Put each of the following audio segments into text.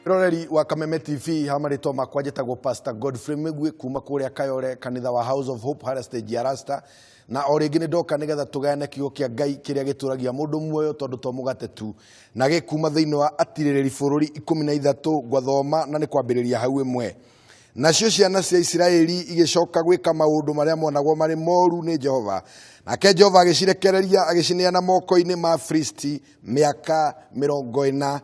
Roreri wa Kameme TV, ha marĩtwa makwa njĩtagwo Pastor Godfrey Mĩgwi kuma kũrĩa Kayore, kanitha wa House of Hope harĩa stage ya Rasta. Na o rĩngĩ nĩ ndoka nĩgetha tũgayane kiugo kĩa Ngai kĩrĩa gĩtũragia mũndũ muoyo, tondũ to mũgate tu, na gĩkuma thĩinĩ wa Atirĩrĩri Bũrũri 13. Ngwathoma na nĩ kwambĩrĩria hau ĩmwe. Nacio ciana cia Isiraeli igĩcoka gwĩka maũndũ marĩa monagwo marĩ moru nĩ Jehova, nake Jehova agĩcirekereria agĩcineana moko-inĩ ma Filisti mĩaka 42.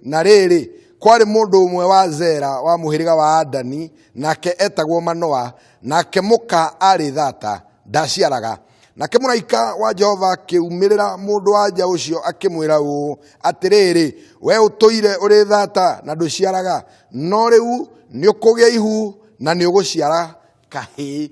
Na rĩrĩ, kwarĩ mũndũ ũmwe wa Zera wa mũhĩrĩga wa Adani, nake etagwo Manoa, nake mũka aarĩ thata, ndaciaraga. Nake mũraika wa Jehova akĩumĩrĩra mũndũ wa nja ũcio akĩmwĩra ũũ, Atĩrĩrĩ, wee ũtũire ũrĩ thata na ndũciaraga, no rĩu nĩ ũkũgĩa ihu na nĩ ũgũciara kahĩĩ.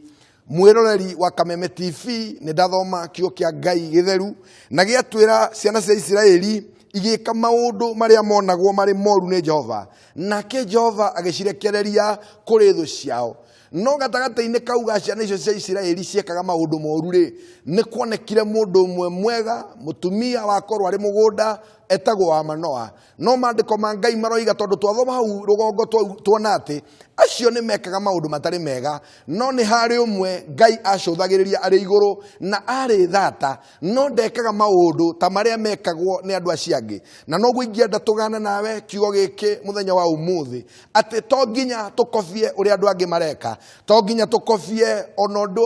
Mwĩroreri wa Kameme TV, nĩ ndathoma kiugo kĩa Ngai gĩtheru na gĩatwĩra ciana cia Isiraeli igĩka maũndũ marĩa monagwo marĩ moru nĩ Jehova, nake Jehova agĩcirekereria kũrĩ thũ ciao. No gatagatĩ-inĩ kau ga ciana icio cia Isiraeli ciekaga maũndũ moru rĩ, nĩ kuonekire mũndũ ũmwe mwega, mũtumia wakorwo arĩ mũgũnda, etagwo wa Manoa. No maandĩko ma Ngai maroiga, tondũ twathoma hau rũgongo tuona atĩ acio nĩ mekaga maũndũ matarĩ mega, no nĩ harĩ ũmwe Ngai acũthagĩrĩria arĩ igũrũ na arĩ thata, no ndekaga maũndũ ta marĩa mekagwo nĩ andũ acio angĩ. Na noguo ingĩenda tũgane nawe kiugo gĩkĩ mũthenya wa ũmũthĩ, atĩ to nginya tũkobie ũrĩa andũ angĩ mareka, to nginya tũkobie ona ũndũ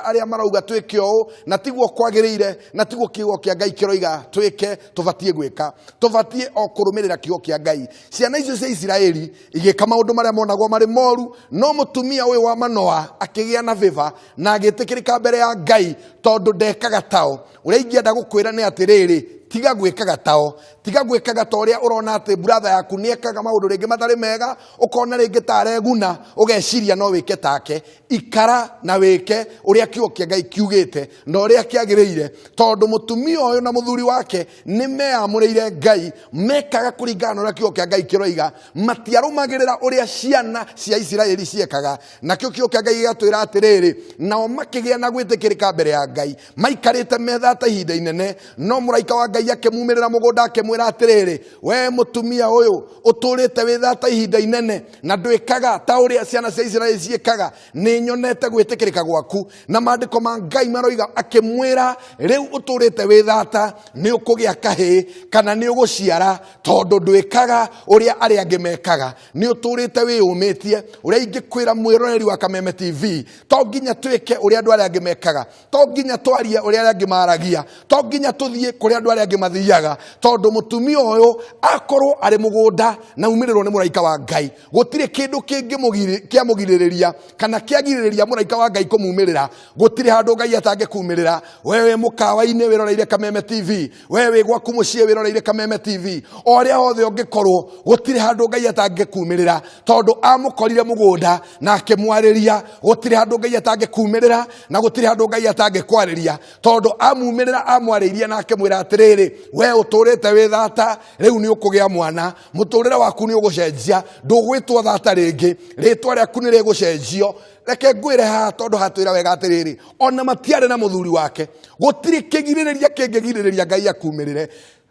arĩa marauga twĩke ũũ na tiguo kwagĩrĩire, na tiguo kiugo kĩa Ngai kĩroiga twĩke. Tũbatiĩ gwĩka, tũbatiĩ o kũrũmĩrĩra kiugo kĩa Ngai. Ciana icio cia Isiraeli igĩka maũndũ marĩa monagwo marĩ moru, no mũtumia ũyũ wa Manoa akĩgĩa na favor na agĩtĩkĩrĩka mbere ya Ngai tondũ ndekaga tao. Ũrĩa ingĩenda gũkwĩra nĩ atĩrĩrĩ, tiga gwĩkaga tao, tiga gwĩkaga ta ũrĩa ũrona atĩ brother yaku nĩ ekaga maũndũ rĩngĩ matarĩ mega, ũkona rĩngĩ ta areguna, ũgeciria no wĩke take. Ikara na wĩke ũrĩa kiugo kĩa Ngai kiugĩte na ũrĩa kĩagĩrĩire, tondũ mũtumia ũyũ na mũthuri wake nĩ meyamũrĩire Ngai, mekaga kũringana na ũrĩa kiugo kĩa Ngai kĩroiga, matiarũmagĩrĩra ũrĩa ciana cia Isiraeli ciekaga. Nakĩo kiugo kĩa Ngai gĩgatwĩra atĩrĩrĩ, nao makĩgĩa na gwĩtĩkĩrĩka mbere ya Ngai, maikarĩte methata ihinda inene, no mũraika wa Ngai akĩmumĩrĩra mũgũnda akĩmwĩra atĩrĩrĩ, we mũtumia ũyũ ũtũrĩte wĩ thata ihinda inene na ndwĩkaga ta ũrĩa ciana cia Isiraeli ciĩkaga, nĩ nyonete gwĩtĩkĩrĩka gwaku. Na maandĩko ma Ngai maroiga akĩmwĩra, rĩu ũtũrĩte wĩ thata, nĩ ũkũgĩa kahĩĩ kana nĩ ũgũciara, tondũ ndwĩkaga ũrĩa arĩa angĩ mekaga, nĩ ũtũrĩte wĩyũmĩtie. Ũrĩa ingĩkwĩra mwĩroreri wa Kameme TV, to nginya twĩke ũrĩa andũ arĩa angĩ mekaga, to nginya twarie ũrĩa arĩa angĩ maragia, to nginya tũthiĩ kũrĩa andũ arĩa angĩ mathiaga, tondũ mũtumia ũyũ akorwo arĩ mũgũnda na umĩrĩrwo nĩ mũraika wa Ngai, gũtirĩ kĩndũ kĩngĩ kĩamũgirĩrĩria kana kĩagirĩrĩria mũraika wa Ngai kũmumĩrĩra. Gũtirĩ handũ Ngai atangĩkumĩrĩra. We wĩ mũkawa-inĩ wĩroreire Kameme TV, we wĩ gwaku mũciĩ wĩroreire Kameme TV, o arĩa othe ũngĩkorwo, gũtirĩ handũ Ngai atangĩkumĩrĩra, tondũ amũkorire mũgũnda na akĩmwarĩria. Gũtirĩ handũ Ngai atangĩkumĩrĩra na gũtirĩ handũ Ngai atangĩkwarĩria, tondũ amumĩrĩra amwarĩirie na akĩmwĩra atĩrĩrĩ, we ũtũrĩte wĩ thata, rĩu nĩ ũkũgĩa mwana, mũtũrĩre waku nĩ ũgũcenjia, ndũgwĩtwo thata rĩngĩ, rĩtwa rĩaku nĩ rĩgũcenjio. Reke ngwĩre haha, tondũ hatwĩra wega atĩrĩrĩ, ona matiarĩ na mũthuri wake, gũtirĩ kĩgirĩrĩria kĩngĩgirĩrĩria Ngai akumĩrĩre.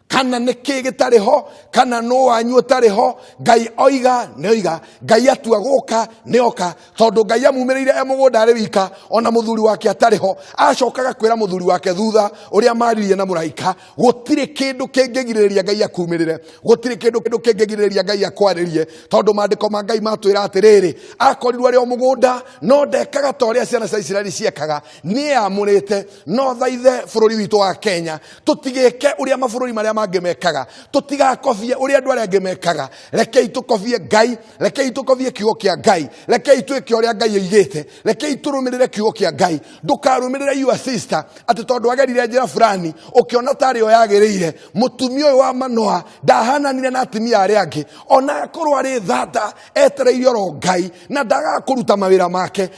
Kana nĩ kĩ gĩtarĩ ho, kana nũ wanyu ũtarĩ ho, Ngai oiga nĩ oiga, Ngai atua gũka nĩ oka, tondũ Ngai amumĩrĩire e mũgũnda arĩ wika, ona mũthuri wake atarĩ ho. Acokaga kwĩra mũthuri wake thutha ũrĩa maririe na mũraika. Gũtirĩ kĩndũ kĩngĩgirĩrĩria Ngai akumĩrĩre, gũtirĩ kĩndũ kĩngĩgirĩrĩria Ngai akwarĩrie, tondũ maandĩko ma Ngai matwĩra atĩrĩrĩ, akorirwo arĩ o mũgũnda, no ndekaga ta ũrĩa ciana cia Isiraeli ciekaga, nĩeyamũrĩte. No thaithe bũrũri witũ wa Kenya, tũtigĩke ũrĩa mabũrũri marĩa mangĩ mekaga, tũtigakobie ũrĩa andũ arĩa angĩ mekaga. Rekei tũkobie Ngai, rekei tũkobie kiugo kĩa Ngai, rekei twĩke ũrĩa Ngai oigĩte, rekei tũrũmĩrĩre kiugo kĩa Ngai. Ndũkarũmĩrĩre your sister atĩ tondũ agerire njĩra fulani ũkĩona tarĩ yo yagĩrĩire. Mũtumia ũyũ wa Manoa ndahananire na atumia arĩa angĩ, ona akorwo arĩ thata, etereire oro Ngai na ndagaga kũruta mawĩra make,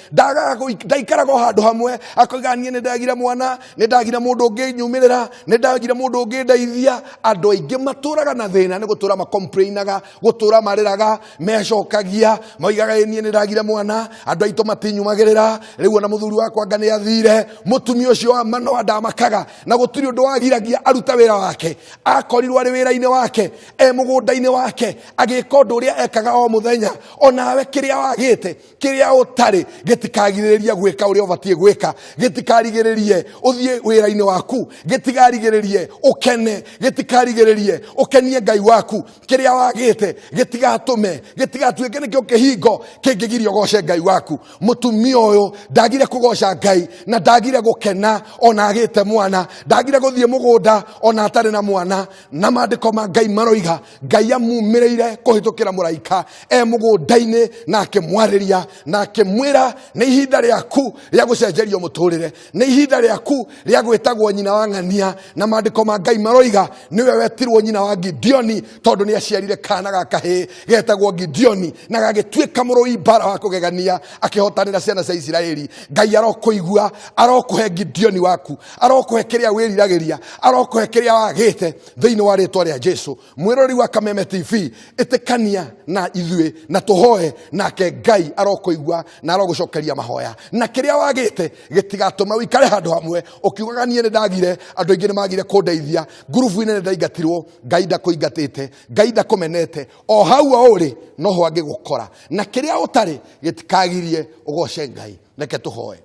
ndaikaraga o handũ hamwe akoiga niĩ nĩ ndagire mwana, nĩ ndagire mũndũ ũngĩ nyumĩrĩra, nĩ ndagire mũndũ ũngĩ ndeithia. Andũ aingĩ matũraga na thĩna nĩ gũtũra makomplainaga, gũtũra marĩraga, mecokagia, moigaga ĩ niĩ nĩ ndagire mwana, andũ aitũ matinyumagĩrĩra, rĩu ona mũthuri wakwa anga nĩ athire. Mũtumia ũcio wa Manoa ndamakaga, na gũtirĩ ũndũ wagiragia arute wĩra wake. Akorirwo arĩ wĩra-inĩ wake, e mũgũnda-inĩ wake, agĩka ũndũ ũrĩa ekaga o mũthenya. Onawe kĩrĩa wagĩte, kĩrĩa ũtarĩ, gĩtikagirĩrĩria gwĩka ũrĩa ũbatiĩ gwĩka, gĩtikarigĩrĩrie ũthiĩ wĩra-inĩ waku, gĩtikarigĩrĩrie ũkene, gĩtikarigĩrĩrie ũkenie Ngai waku. Kĩrĩa wagĩte gĩtigatũme, gĩtigatuĩke nĩkĩo kĩhingo kĩngĩgiria ũgoce Ngai waku. Mũtumia ũyũ ndagire kũgoca Ngai na ndagire gũkena ona agĩte mwana, ndagire gũthiĩ mũgũnda ona atarĩ na mwana. Na maandĩko ma Ngai maroiga Ngai amumĩrĩire kũhĩtũkĩra mũraika e mũgũnda-inĩ, na akĩmwarĩria na akĩmwĩra, nĩ ihinda rĩaku rĩa gũcenjerio mũtũrĩre, nĩ ihinda rĩaku rĩa gwĩtagwo nyina wa ng'ania. Na maandĩko ma Ngai maroiga nĩwe wetirwo nyina wa Gideoni, tondũ nĩ aciarire kana ga kahĩĩ getagwo Gideoni, na gagĩtuĩka mũrũi mbara wa kũgegania, akĩhotanĩra ciana cia Isiraeli. Ngai arokũigua, arokũhe Gideoni waku, arokũhe kĩrĩa wĩriragĩria, arokũhe kĩrĩa wagĩte thĩinĩ wa rĩtwa rĩa Jesu. Mwĩroreri wa Kameme TV, ĩtĩkania na ithuĩ na tũhoe nake Ngai arokũigua na arogũcokeria mahoya, na kĩrĩa wagĩte gĩtigatũma ũikare handũ hamwe ũkiugaga niĩ nĩ ndagire, andũ aingĩ nĩ magire kũndeithia, ngurubu-inĩ nĩ ndaingatirwo. Ngai ndakũingatĩte, Ngai ndakũmenete, o hau o ũrĩ noho angĩgũkora, na kĩrĩa ũtarĩ gĩtikagirie ũgoce Ngai. Reke tũhoe.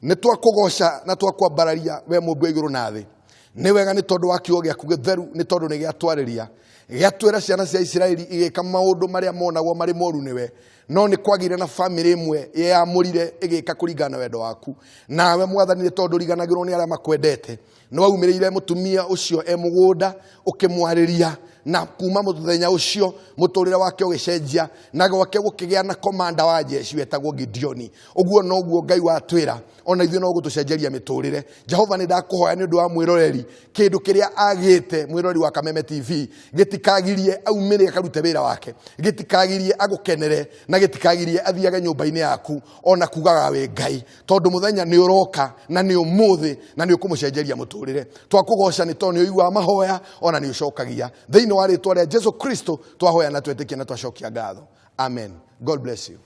Nĩ twakũgoca na twakwambararia we mũmbi wa igũrũ na thĩ. Nĩ wega nĩ tondũ wa kiugo gĩaku gĩtheru, nĩ tondũ nĩ gĩatwarĩria, gĩatwĩra ciana cia Isiraeli igĩka maũndũ marĩa monagwo marĩ moru nĩwe, no nĩ kwagĩire na bamĩrĩ ĩmwe yeyamũrire ĩgĩka kũringana na wendo waku. Nawe Mwathani, nĩ tondũ ũriganagĩrwo nĩ arĩa makwendete, nĩ waumĩrĩire mũtumia ũcio e mũgũnda ũkĩmwarĩria, na kuma mũthenya ũcio mũtũrĩre wake ũgĩcenjia, na gwake gũkĩgĩa na komanda wa jeshi wetagwo Gideoni. Ũguo noguo Ngai watwĩra, ona ithuĩ no gũtũcenjeria mĩtũrĩre. Jehova, nĩ ndakũhoya nĩ ũndũ wa mwĩroreri, kĩndũ kĩrĩa agĩte mwĩroreri wa Kameme TV gĩtikagirie aumĩre akarute wĩra wake, gĩtikagirie agũkenere, na gĩtikagirie athiage nyũmba-inĩ yaku ona kugaga wĩ Ngai, tondũ mũthenya nĩ ũroka na nĩ ũmũthĩ, na nĩ ũkũmũcenjeria mũtũrĩre. Twakũgoca nĩ tondũ nĩ ũiguaga mahoya ona nĩ ũcokagia. Thĩinĩ wa rĩtwa rĩa Jesu Kristo twahoya na twetĩkia na twacokia ngatho. Amen. God bless you.